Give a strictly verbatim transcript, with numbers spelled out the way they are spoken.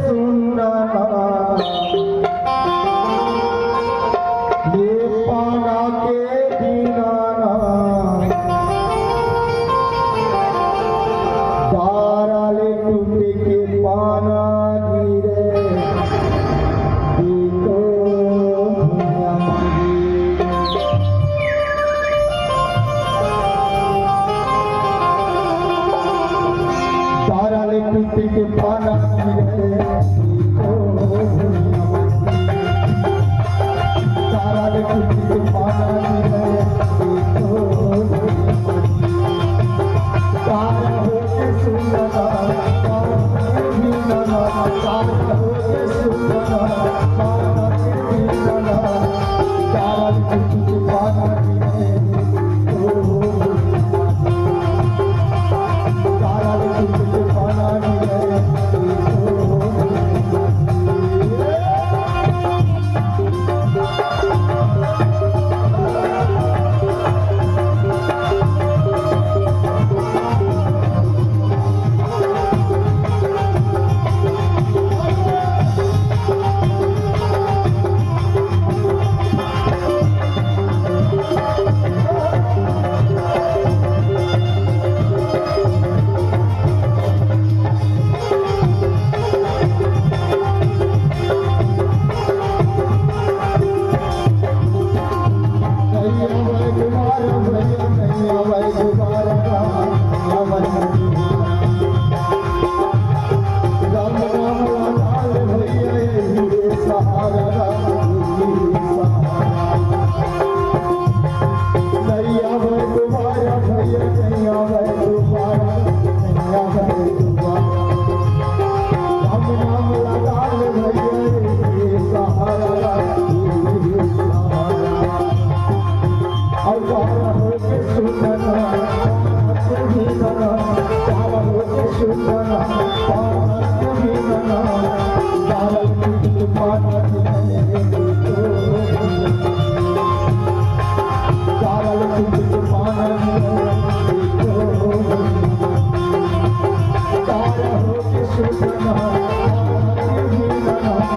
सुनना ना, ये पाना के बिना ना, दारा ले टूटे के पाना गिरे, देखो भुइयां गिरे। दारा ले टूटे के पाना गिरे, ओ भुइयां गिरे। दारा ले टूटे के पाना गिरे, ओ भुइयां गिरे। तारा होके सुनना, तारा होके सुनना, तारा होके सुनना, तारा होके सुनना, तारा होके सुनना।